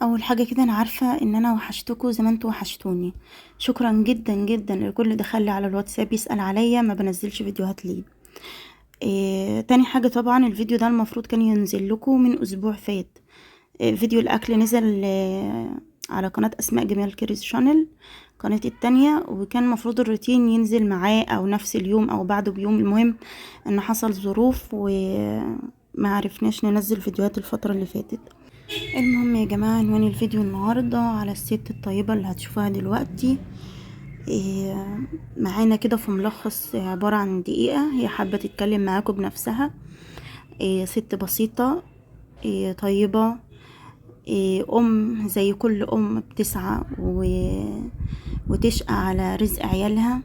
اول حاجة كده، انا عارفه ان انا وحشتكم زي ما انتوا وحشتوني. شكرا جدا جدا لكل دخل لي على الواتساب يسال عليا ما بنزلش فيديوهات ليه. تاني حاجة طبعا الفيديو ده المفروض كان ينزل لكم من اسبوع فات. فيديو الاكل نزل على قناة اسماء جمال كريز channel، قناتي التانية، وكان المفروض الروتين ينزل معاه او نفس اليوم او بعده بيوم. المهم ان حصل ظروف وما عرفناش ننزل فيديوهات الفترة اللي فاتت. المهم يا جماعة، عنوان الفيديو النهاردة على الست الطيبة اللي هتشوفوها دلوقتي. معانا كده في ملخص عبارة عن دقيقة، هي حابة تتكلم معاكم بنفسها. ست بسيطة، طيبة، أم زي كل أم بتسعى وتشقى على رزق عيالها.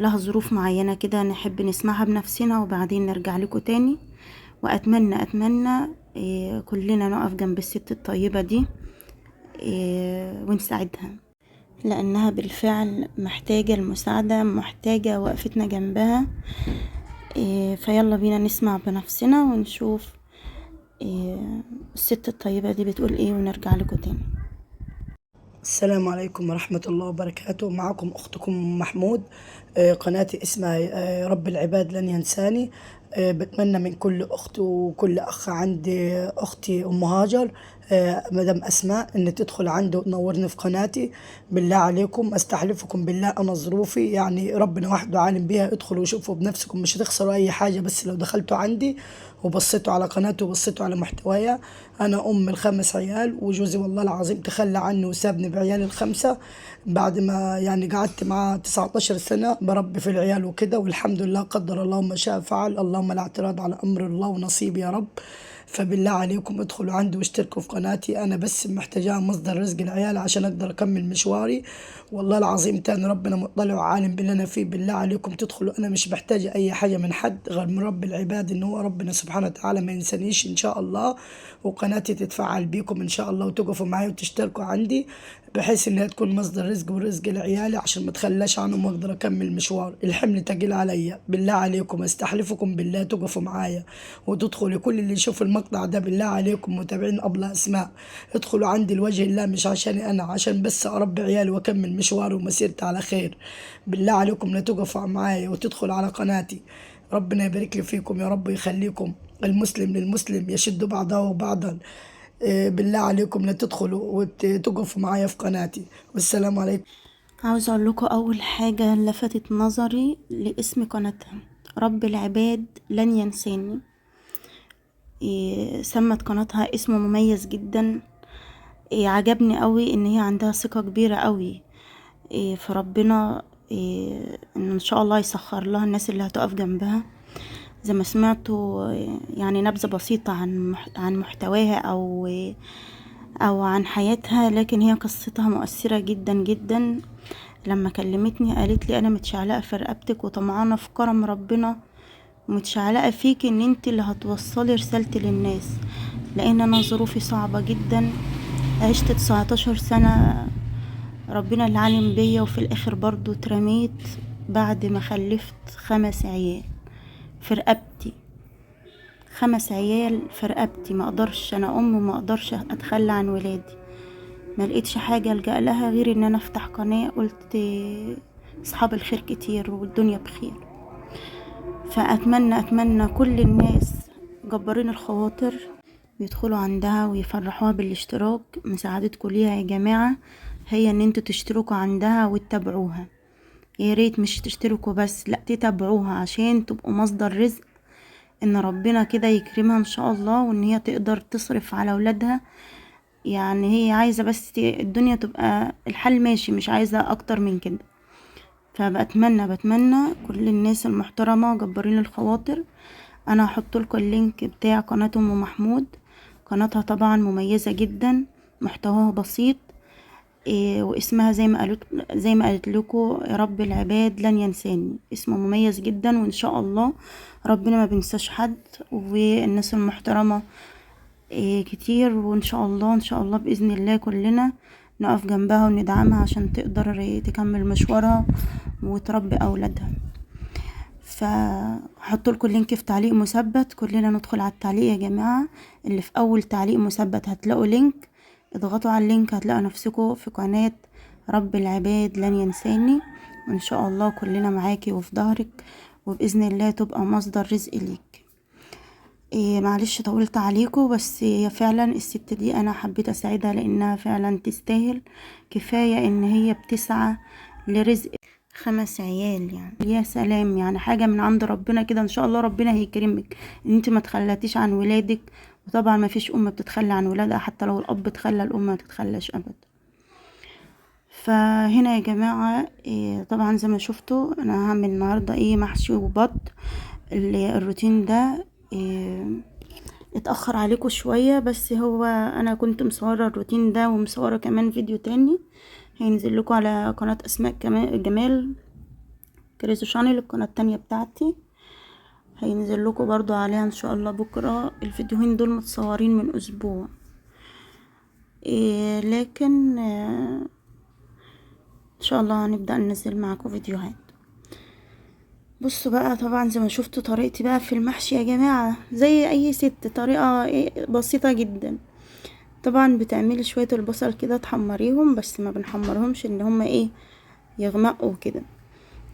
لها ظروف معينة كده نحب نسمعها بنفسنا وبعدين نرجع لكم تاني. وأتمنى أتمنى كلنا نقف جنب الست الطيبة دي، ونساعدها، لأنها بالفعل محتاجة المساعدة، محتاجة وقفتنا جنبها. فيلا بينا نسمع بنفسنا ونشوف الست الطيبة دي بتقول ايه، ونرجع لكم تاني. السلام عليكم ورحمة الله وبركاته. معكم أختكم محمود. قناتي اسمها رب العباد لن ينساني. بتمنى من كل أخت وكل أخ عندي أختي أم هاجر، مدام أسماء، إن تدخل عندي وتنورني في قناتي. بالله عليكم، أستحلفكم بالله، أنا ظروفي يعني ربنا وحده عالم بيها. ادخلوا وشوفوا بنفسكم، مش هتخسروا أي حاجة. بس لو دخلتوا عندي وبصيتوا على قناتي وبصيتوا على محتوايا، أنا أم الخمس عيال، وجوزي والله العظيم تخلى عني وسابني بعيالي الخمسة بعد ما يعني قعدت معاه 19 سنة بربي في العيال وكده، والحمد لله قدر الله ما شاء فعل، اللهم لا اعتراض على أمر الله ونصيب يا رب. فبالله عليكم ادخلوا عندي واشتركوا في قناتي، أنا بس محتاجاها مصدر رزق العيال عشان أقدر أكمل مشواري. والله العظيم تاني ربنا مطلع وعالم باللي أنا فيه. بالله عليكم تدخلوا، أنا مش محتاجة أي حاجة من حد غير من رب العباد، إن هو ربنا سبحانه وتعالى ما ينسانيش إن شاء الله، وقناتي تتفعل بيكم إن شاء الله، وتقفوا معايا وتشتركوا عندي بحيث إنها تكون مصدر رزق ورزق لعيالي عشان ما اتخلاش عنهم وأقدر أكمل مشوار. الحمل تقيل عليا، بالله عليكم استحلفكم بالله تقفوا معايا وتدخلوا. كل اللي يشوف المقطع ده بالله عليكم متابعين أبلة أسماء، ادخلوا عندي لوجه الله، مش عشاني أنا، عشان بس أربي عيالي وأكمل مشواري ومسيرتي على خير. بالله عليكم لا تقفوا معايا وتدخلوا على قناتي. ربنا يبارك لي فيكم يا رب ويخليكم. المسلم للمسلم يشد بعضه بعضا. بالله عليكم لا تدخلوا وتقفوا معايا في قناتي. والسلام عليكم. عاوز اقول لكم اول حاجة لفتت نظري لاسم قناتها، رب العباد لن ينساني. سمت قناتها اسم مميز جدا. عجبني قوي ان هي عندها ثقة كبيرة قوي، في ربنا، ان ان شاء الله يسخر لها الناس اللي هتقف جنبها. زي ما سمعتوا، يعني نبذة بسيطة عن محتواها او عن حياتها، لكن هي قصتها مؤثرة جدا جدا. لما كلمتني قالت لي انا متشعلقة في رقبتك وطمعانة في كرم ربنا، ومتشعلقة فيك ان انت اللي هتوصلي رسالتي للناس، لان انا ظروفي صعبة جدا، عشت 19 سنة ربنا اللي عالم بيا، وفي الاخر برضو اترميت بعد ما خلفت 5 عيال في رقبتي، 5 عيال في رقبتي. ما اقدرش، انا ام وما اقدرش اتخلى عن ولادي. ما لقيتش حاجة الجأ لها غير ان انا افتح قناة. قلت اصحاب الخير كتير والدنيا بخير. فاتمنى اتمنى كل الناس جبارين الخواطر يدخلوا عندها ويفرحوها بالاشتراك. مساعدتكم ليها يا جماعة هي ان انتوا تشتركوا عندها وتتابعوها. يا ريت مش تشتركوا بس، لا تتابعوها عشان تبقوا مصدر رزق، ان ربنا كده يكرمها ان شاء الله، وان هي تقدر تصرف على اولادها. يعني هي عايزة بس الدنيا تبقى الحال ماشي، مش عايزة اكتر من كده. فبتمنى بتمنى كل الناس المحترمة جبارين الخواطر. انا هحط لكم ال link بتاع قناة ام محمود. قناتها طبعا مميزة جدا، محتواها بسيط، واسمها زي ما قالت لكم رب العباد لن ينساني، اسمه مميز جدا، وان شاء الله ربنا ما بينساش حد، والناس المحترمة، كتير، وان شاء الله ان شاء الله باذن الله كلنا نقف جنبها وندعمها عشان تقدر تكمل مشوارها وتربي اولادها. فهحط لكم ال link في تعليق مثبت. كلنا ندخل على التعليق يا جماعة، اللي في اول تعليق مثبت هتلاقوا link، اضغطوا على ال link هتلاقوا نفسكم في قناة رب العباد لن ينساني. وان شاء الله كلنا معاكي وفي ظهرك، وبإذن الله تبقى مصدر رزق ليك. معلش طولت عليكم، بس هي فعلا الست دي انا حبيت اساعدها لانها فعلا تستاهل. كفاية ان هي بتسعى لرزق 5 عيال، يعني يا سلام، يعني حاجة من عند ربنا كده. ان شاء الله ربنا هيكرمك ان انت ما تخلتيش عن ولادك. وطبعا ما فيش ام بتتخلى عن ولادها، حتى لو الاب تخلى الام ما تتخلاش ابدا. فهنا يا جماعة طبعا زي ما شفتوا انا هعمل النهاردة محشي وبط. الروتين ده اتأخر عليكم شوية، بس هو انا كنت مصورة الروتين ده ومصورة كمان فيديو تاني هينزل لكم على قناة اسماء جمال كريزو channel، القناة التانية بتاعتي، هينزل لكم برضو عليها ان شاء الله بكرة. الفيديوهين دول متصورين من اسبوع، لكن ان شاء الله هنبدأ ننزل معاكم فيديوهات. بصوا بقى، طبعا زي ما شفتوا طريقتي بقى في المحشي يا جماعة، زي اي ست، طريقة بسيطة جدا. طبعا بتعملي شوية البصل كده تحمريهم، بس ما بنحمرهمش ان هما يغمقوا كده،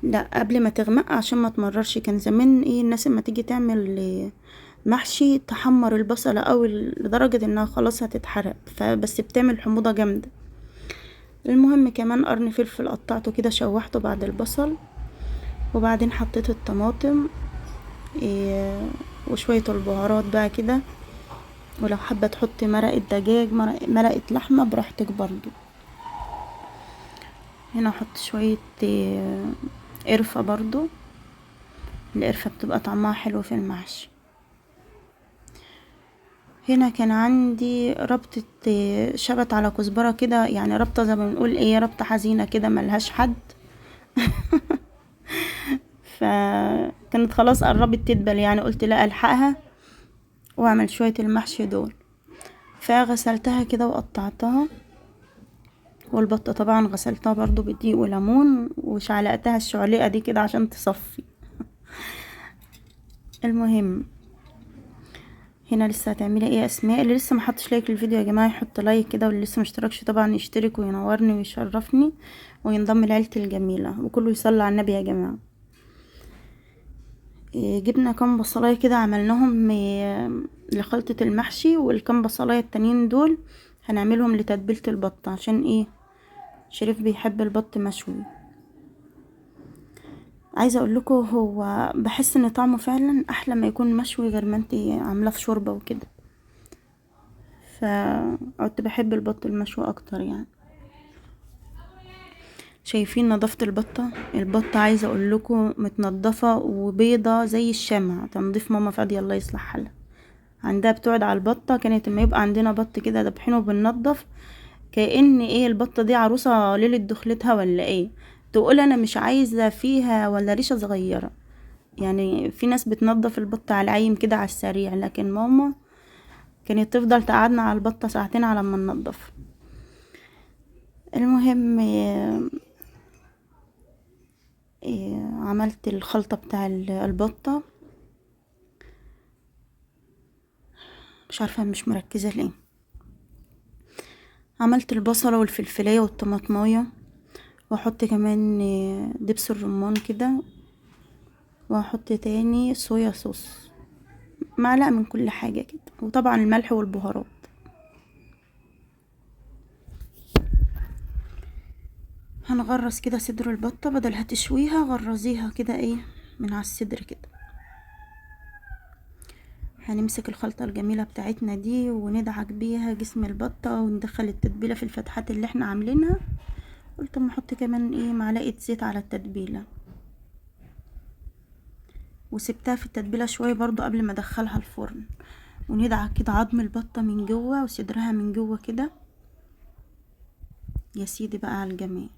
لا قبل ما تغمق عشان ما تمررش. كان زمان الناس اما تيجي تعمل محشي تحمر البصلة قوي لدرجة انها خلاص هتتحرق، فبس بتعمل حموضة جامدة. المهم كمان قرن فلفل قطعته كده، شوحته بعد البصل، وبعدين حطيت الطماطم وشوية البهارات بقى كده. ولو حابة تحطي مرقة دجاج، مرقة لحمة براحتك برضو. هنا احط شوية قرفة برضو، القرفة بتبقى طعمها حلو في المحشي. هنا كان عندي ربطة شبت على كزبرة كده، يعني ربطة زي ما بنقول ربطة حزينة كده ملهاش حد فكانت خلاص قربت تدبل، يعني قلت لا الحقها واعمل شوية المحشي دول. فغسلتها كده وقطعتها، والبطة طبعا غسلتها برضو بدقيق وليمون، وشعلقتها الشعلقة دي كده عشان تصفي المهم هنا لسه هتعملي ايه يا اسماء؟ اللي لسه ما حطش like للفيديو يا جماعة يحط like كده، واللي لسه ما اشتركش طبعا يشترك وينورني ويشرفني وينضم لعيلتي الجميلة، وكله يصلي على النبي يا جماعة. جبنا كام بصلايه كده عملناهم لخلطه المحشي، والكام بصلايه التانيين دول هنعملهم لتتبيله البط، عشان شريف بيحب البط مشوي. عايزه اقول لكم هو بحس ان طعمه فعلا احلى ما يكون مشوي غير ما انت عاملاه في شوربة وكده، فقعدت بحب البط المشوي اكتر يعني. شايفين نظافة البطة؟ البطة عايزه اقول لكم متنضفه وبيضه زي الشمع، تنظيف ماما فاديه الله يصلح حالها. عندها بتقعد على البطة، كانت لما يبقى عندنا بط كده دبحينه وبننضف كأن البطة دي عروسه ليلة دخلتها ولا ايه، تقول انا مش عايزه فيها ولا ريشه صغيرة. يعني في ناس بتنظف البطة على العين كده على السريع، لكن ماما كانت تفضل تقعدنا على البطة ساعتين على ما ننضف. المهم عملت الخلطة بتاع البطة، مش عارفه مش مركزه ليه. عملت البصله والفلفلايه والطماطمايه، واحط كمان دبس الرمان كده، واحط تاني صويا صوص، معلقه من كل حاجة كده، وطبعا الملح والبهارات. هنغرز كده صدر البطة، بدل هتشويها غرزيها كده من على الصدر كده. هنمسك الخلطة الجميلة بتاعتنا دي وندعك بيها جسم البطة، وندخل التتبيله في الفتحات اللي احنا عاملينها. قلت اما احط كمان معلقه زيت على التتبيله، وسبتها في التتبيله شوية برضو قبل ما ادخلها الفرن. وندعك كده عظم البطة من جوه وصدرها من جوه كده. يا سيدي بقى على الجمال.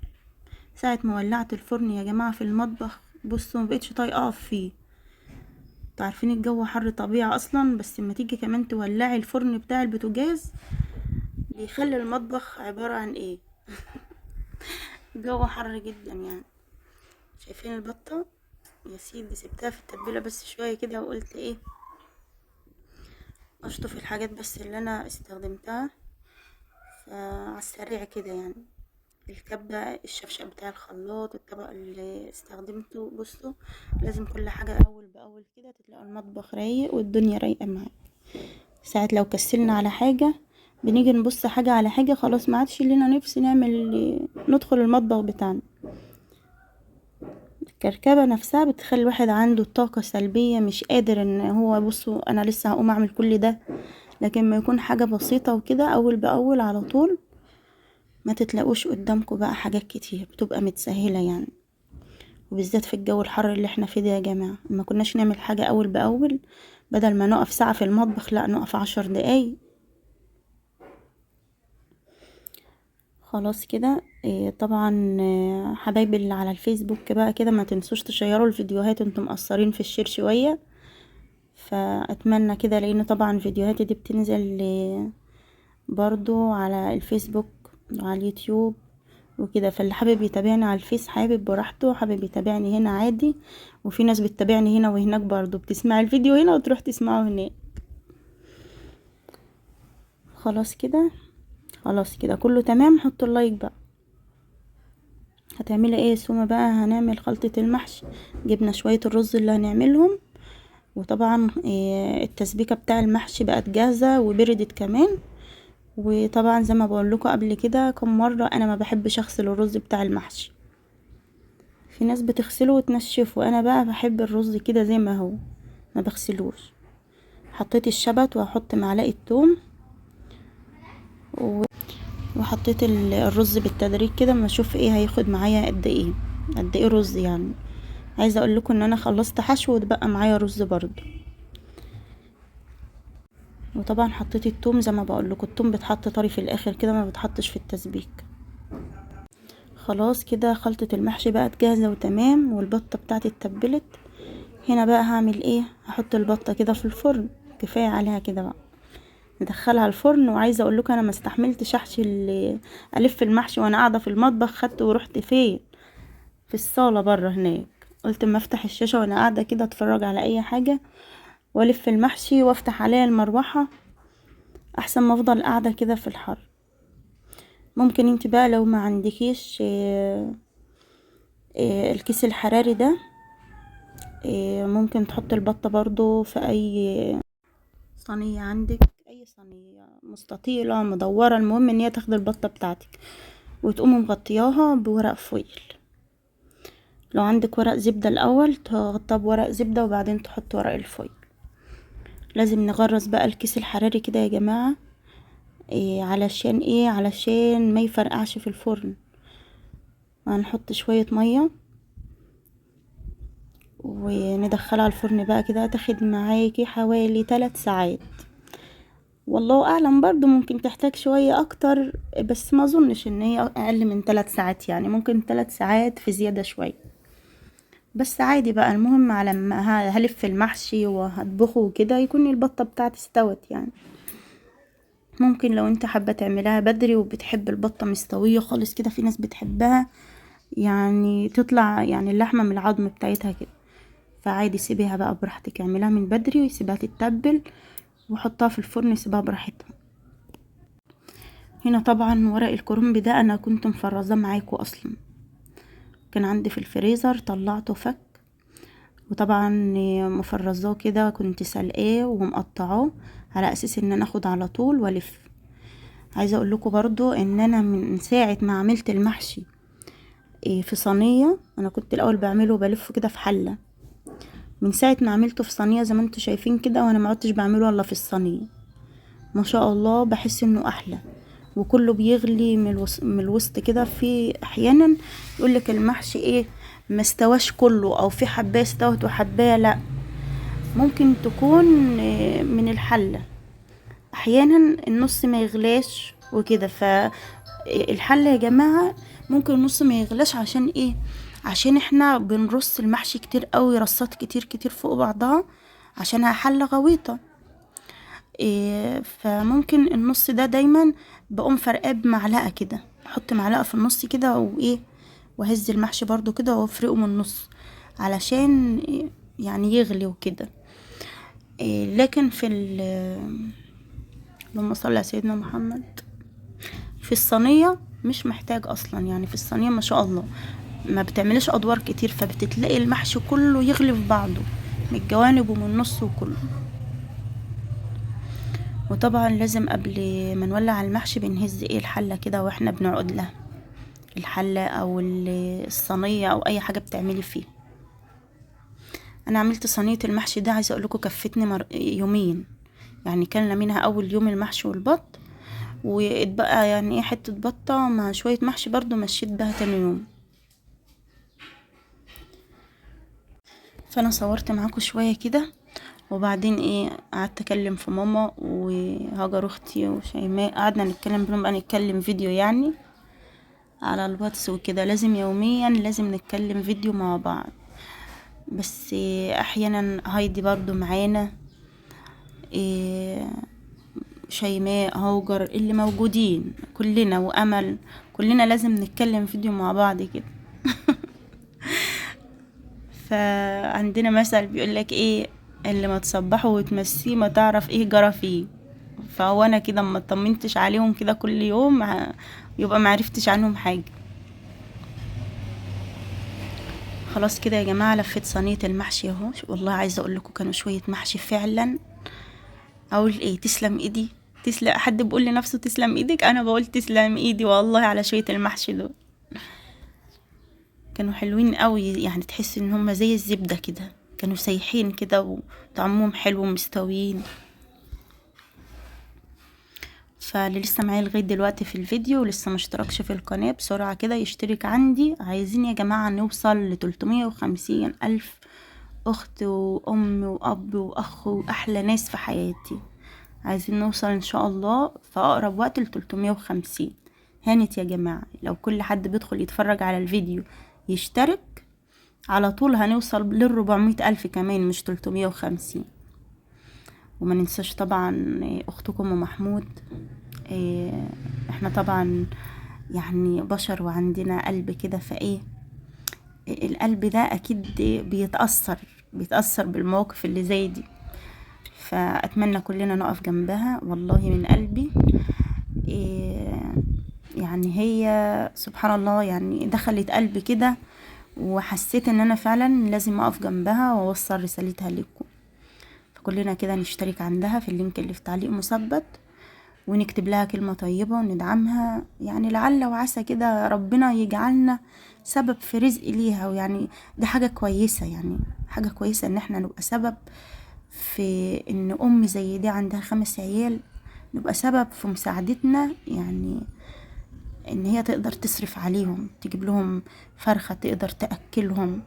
ساعة ما ولعت الفرن يا جماعة في المطبخ، بصوا ما بقتش طايقة اقف فيه. انتوا عارفين الجو حر طبيعي اصلا، بس لما تيجي كمان تولعي الفرن بتاع البوتاجاز بيخلي المطبخ عبارة عن ايه الجو حر جدا يعني. شايفين البطة؟ يا سيدي سبتها في التتبيله بس شوية كده، وقلت ايه اشطف الحاجات بس اللي انا استخدمتها على السريع كده يعني. الكبة، الشفشق بتاع الخلاط، الطبق اللي استخدمته. بصوا لازم كل حاجة اول باول كده، تلاقوا المطبخ رايق والدنيا رايقة معاك. ساعات لو كسلنا على حاجة بنيجي نبص حاجة على حاجة، خلاص ما عادش لنا نفس ندخل المطبخ بتاعنا. الكركبة نفسها بتخلي الواحد عنده طاقة سلبية، مش قادر ان هو بصوا انا لسه هقوم اعمل كل ده. لكن ما يكون حاجة بسيطة وكده اول باول على طول، ما تتلاقوش قدامكم بقى حاجات كتير، بتبقى متسهلة يعني. وبالذات في الجو الحر اللي احنا فيه ده يا جماعة، ما كناش نعمل حاجة اول باول، بدل ما نقف ساعة في المطبخ لا نقف 10 دقايق. خلاص كده. طبعا، حبايبي اللي على الفيسبوك بقى كده ما تنسوش تشيروا الفيديوهات، انتم مقصرين في الشير شوية، فاتمنى كده، لان طبعا فيديوهاتي دي بتنزل برضو على الفيسبوك وعلى اليوتيوب وكده، فاللي حابب يتابعني على الفيس حابب براحته، حابب يتابعني هنا عادي، وفي ناس بتتابعني هنا وهناك برضو، بتسمع الفيديو هنا وتروح تسمعه هناك. خلاص كده، خلاص كده كله تمام. حطوا اللايك بقى. هتعملي ايه يا سومة بقى؟ هنعمل خلطة المحشي. جبنا شوية الرز اللي هنعملهم، وطبعا التسبيكة بتاع المحشي بقت جاهزة وبردت كمان. وطبعا زي ما بقول لكم قبل كده كم مرة، انا ما بحبش اغسل الرز بتاع المحشي، في ناس بتغسله وتنشفه، انا بقى بحب الرز كده زي ما هو ما بغسلوش. حطيت الشبت وهحط معلقة توم وحطيت الرز بالتدريج كده، ما اشوف ايه هياخد معايا قد ايه، قد ايه رز يعني. عايزه اقول لكم ان انا خلصت حشو واتبقى معايا رز برضو. وطبعا حطيت التوم زي ما بقول لكم، التوم بيتحط طري في الاخر كده، ما بيتحطش في التسبيك. خلاص كده خلطه المحشي بقت جاهزة وتمام، والبطه بتاعتي اتبلت. هنا بقى هعمل ايه؟ هحط البطة كده في الفرن، كفاية عليها كده بقى، ندخلها الفرن. وعايزه اقول لكم انا ما استحملتش احشي الف المحشي وانا قاعدة في المطبخ، خدته ورحت فين؟ في الصاله بره هناك. قلت اما افتح الشاشة وانا قاعدة كده اتفرج على اي حاجة والف المحشي وافتح عليها المروحة، احسن ما افضل قاعدة كده في الحر. ممكن انت بقى لو ما عندكيش الكيس الحراري ده، ممكن تحط البطة برضو في اي صينية عندك، اي صينية مستطيله مدورة، المهم ان هي تاخد البطة بتاعتك، وتقومي مغطياها بورق فويل. لو عندك ورق زبدة الاول تغطيها بورق زبدة وبعدين تحط ورق الفويل. لازم نغرز بقى الكيس الحراري كده يا جماعة، علشان ايه؟ علشان ما يفرقعش في الفرن. هنحط شوية مية وندخلها الفرن بقى كده، تاخد معاكي حوالي 3 ساعات، والله اعلم برضو ممكن تحتاج شوية اكتر، بس ما اظنش ان هي اقل من 3 ساعات، يعني ممكن 3 ساعات في زيادة شوية، بس عادي بقى. المهم على ما هلف المحشي وهطبخه وكده يكون البطة بتاعتي استوت يعني. ممكن لو انت حابة تعملها بدري وبتحب البطة مستوية خالص كده، في ناس بتحبها يعني تطلع اللحمة من العظم بتاعتها كده، فعادي سيبيها بقى براحتك، اعملها من بدري وسيبها تتبل وحطها في الفرن، سيبها براحتها. هنا طبعا ورق الكرنب ده انا كنت مفرزاه معاكم اصلا، كان عندي في الفريزر، طلعته فك، وطبعا مفرزاه كده، كنت سلقاه ومقطعاه على اساس ان انا اخد على طول والف. عايزه اقول لكم برضو ان انا من ساعة ما عملت المحشي في صينية، انا كنت الاول بعمله وبلفه كده في حله، من ساعة ما عملته في صينية زي ما انتم شايفين كده، وانا ما عدتش بعمله الا في الصينية. ما شاء الله بحس انه احلى، وكله بيغلي من الوسط كده. في احيانا يقولك المحشي ما استواش كله، او في حبايه استوت وحبايه لا، ممكن تكون من الحلة، احيانا النص ما يغلاش وكده. فالحله يا جماعة ممكن النص ما يغلاش، عشان ايه؟ عشان احنا بنرص المحشي كتير قوي، رصات كتير كتير فوق بعضها، عشانها حله غويطه. فممكن النص ده دايما بقوم فرقاه بمعلقه كده، احط معلقه في النص كده واهز المحشي برضو كده وافرقه من النص، علشان يعني يغلي وكده. لكن في اللهم صل على سيدنا محمد، في الصينية مش محتاج اصلا، يعني في الصينية ما شاء الله ما بتعمليش ادوار كتير، فبتتلاقي المحشي كله يغلي في بعضه من الجوانب ومن النص وكله. وطبعا لازم قبل ما نولع المحشي بنهز الحلة كده واحنا بنقعد لها، الحلة او الصينية او اي حاجة بتعملي فيه. انا عملت صينية المحشي ده عايزه اقول لكم كفتني يومين، يعني كلنا منها اول يوم المحشي والبط، واتبقى يعني حتة بطه مع شوية محشي برضو مشيت بها تاني يوم. فانا صورت معاكم شوية كده، وبعدين قعدت اكلم في ماما وهاجر اختي وشيماء، قعدنا نتكلم، بنبقى نتكلم فيديو يعني على الواتس وكده، لازم يوميا لازم نتكلم فيديو مع بعض. بس احيانا هايدي برضو معانا، شيماء هاجر اللي موجودين كلنا، وامل، كلنا لازم نتكلم فيديو مع بعض كده. فعندنا مثل بيقولك اللي ما تصبحه وتمسيه ما تعرف ايه جرى فيه. فهو انا كده ما اطمنتش عليهم كده كل يوم، يبقى ما عرفتش عنهم حاجة. خلاص كده يا جماعة لفيت صينية المحشي اهو. والله عايزه اقول لكم كانوا شوية محشي فعلا، اقول ايه، تسلم ايدي، تسلم. حد بيقول لنفسه تسلم ايدك، انا بقول تسلم ايدي والله على شوية المحشي دول، كانوا حلوين قوي، يعني تحس ان هم زي الزبدة كده، كانوا سايحين كده وطعمهم حلو ومستويين. فاللي لسه معايا لغاية دلوقتي في الفيديو ولسه ما اشتركش في القناة بسرعة كده يشترك عندي. عايزين يا جماعة نوصل ل 350 الف اخت وام واب واخ واحلى ناس في حياتي، عايزين نوصل ان شاء الله في اقرب وقت ل 350. هانت يا جماعة، لو كل حد بيدخل يتفرج على الفيديو يشترك على طول هنوصل لل 400 ألف كمان، مش 350. وما ننساش طبعا اختكم ام محمود، احنا طبعا يعني بشر وعندنا قلب كده، فايه القلب ده اكيد بيتأثر بالمواقف اللي زي دي. فاتمنى كلنا نقف جنبها والله من قلبي. يعني هي سبحان الله يعني دخلت قلبي كده، وحسيت ان انا فعلا لازم اقف جنبها واوصل رسالتها لكم. فكلنا كده نشترك عندها في ال link اللي في تعليق مثبت، ونكتب لها كلمة طيبة وندعمها، يعني لعل وعسى كده ربنا يجعلنا سبب في رزق ليها. ويعني دي حاجة كويسة، يعني حاجة كويسة ان احنا نبقى سبب في ان ام زي دي عندها 5 عيال، نبقى سبب في مساعدتنا، يعني ان هي تقدر تصرف عليهم، تجيب لهم فرخة تقدر تأكلهم،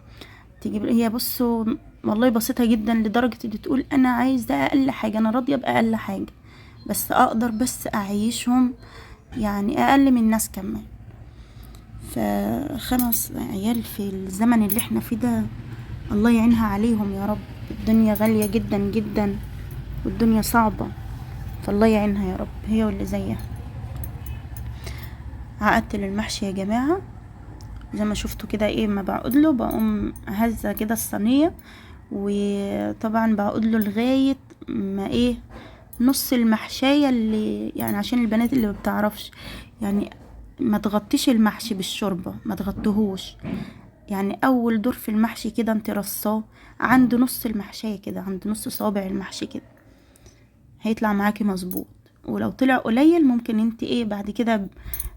تجيب. هي بصوا والله بسيطة جدا لدرجة ان تقول انا عايزة اقل حاجة، انا راضية باقل حاجة، بس اقدر بس اعيشهم يعني اقل من الناس كمان. ف5 عيال في الزمن اللي احنا فيه ده الله يعينها عليهم يا رب. الدنيا غالية جدا جدا والدنيا صعبة، فالله يعينها يا رب هي واللي زيها. عقدت للمحشي يا جماعة زي ما شفتوا كده، ما بعقد له بقوم هزه كده الصينية، وطبعا بعقد له لغاية ما نص المحشايه اللي يعني عشان البنات اللي ما بتعرفش، يعني ما تغطيش المحشي بالشوربه، ما تغطيهوش، يعني اول دور في المحشي كده انت رصاه عند نص المحشايه كده، عند نص صابع المحشي كده، هيطلع معاكي مظبوط. ولو طلع قليل ممكن انت بعد كده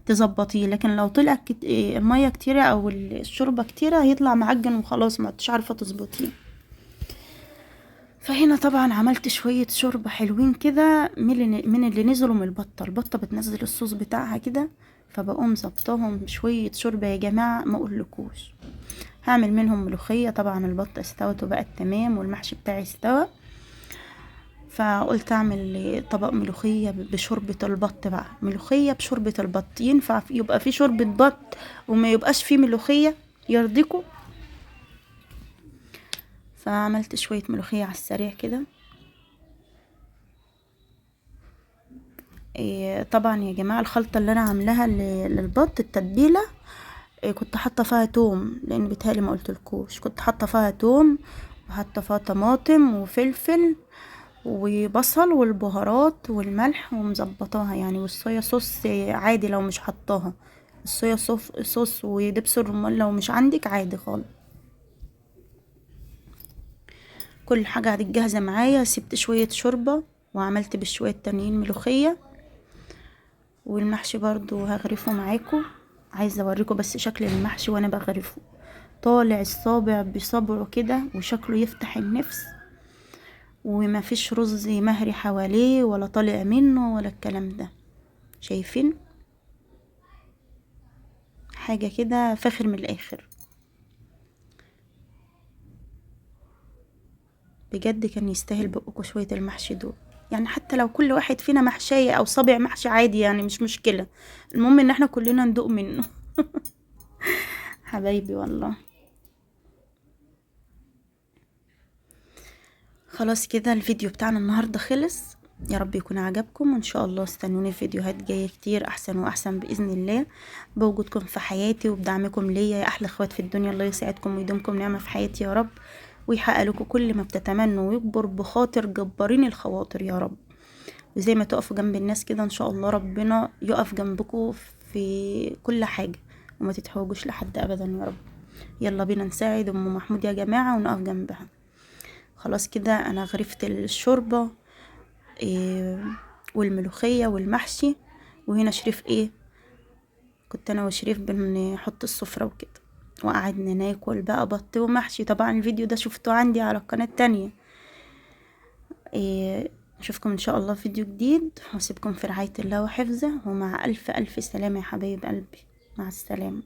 تظبطيه، لكن لو طلع المية كتيرة او الشوربة كتيرة هيطلع معجن وخلاص ما انتش عارفه تظبطيه. فهنا طبعا عملت شوية شوربة حلوين كده من اللي نزلوا من البطة، البطة بتنزل الصوص بتاعها كده، فبقوم ظبطاهم شوية شوربة يا جماعة ما اقولكوش. هعمل منهم ملوخية. طبعا البطة استوت وبقت تمام والمحشي بتاعي استوى، فقلت اعمل طبق ملوخية بشوربه البط بقى. ملوخية بشوربه البط، ينفع يبقى في شوربة بط وما يبقاش في ملوخية؟ يرضيكوا؟ فعملت شوية ملوخية على السريع كده. طبعا يا جماعة الخلطة اللي انا عاملاها للبط، التتبيله، كنت حاطه فيها توم، لان بيتهيألي ما قلتلكوش، كنت حاطه فيها توم وحاطه فيها طماطم وفلفل وبصل والبهارات والملح ومظبطاها يعني. والصويا صوص عادي لو مش حطاها، الصويا صوص ودبس الرمان لو مش عندك عادي خالص. كل حاجة عادي جاهزة معايا. سبت شوية شوربة وعملت بالشويه التانيين ملوخية، والمحشي برضو هغرفه معاكم. عايزه اوريكم بس شكل المحشي وانا بغرفه، طالع الصابع بصبعه كده وشكله يفتح النفس، وما فيش رز مهري حواليه ولا طالع منه ولا الكلام ده. شايفين حاجة كده فاخر من الاخر بجد. كان يستاهل بقكم شوية المحشي دول يعني، حتى لو كل واحد فينا محشية او صابع محشي عادي يعني مش مشكلة، المهم ان احنا كلنا ندوق منه. حبايبي والله. خلاص كده الفيديو بتاعنا النهاردة خلص، يا رب يكون عجبكم، وان شاء الله استنوني في فيديوهات جاية كتير احسن واحسن باذن الله، بوجودكم في حياتي وبدعمكم ليا يا احلى اخوات في الدنيا. الله يسعدكم ويدومكم نعمة في حياتي يا رب، ويحقق لكم كل ما بتتمنوا، ويكبر بخاطر جبارين الخواطر يا رب. وزي ما تقفوا جنب الناس كده ان شاء الله ربنا يقف جنبكم في كل حاجة، وما تتحوجوش لحد ابدا يا رب. يلا بينا نساعد ام محمود يا جماعة ونقف جنبها. خلاص كده انا غرفت الشوربة والملوخية والمحشي، وهنا شريف كنت انا وشريف بنحط السفرة وكده، وقعدنا ناكل بقى بط ومحشي. طبعا الفيديو ده شفتوه عندي على القناة التانية. اشوفكم ان شاء الله في فيديو جديد، واسيبكم في رعاية الله وحفظه، ومع الف الف سلامة يا حبايب قلبي. مع السلامة.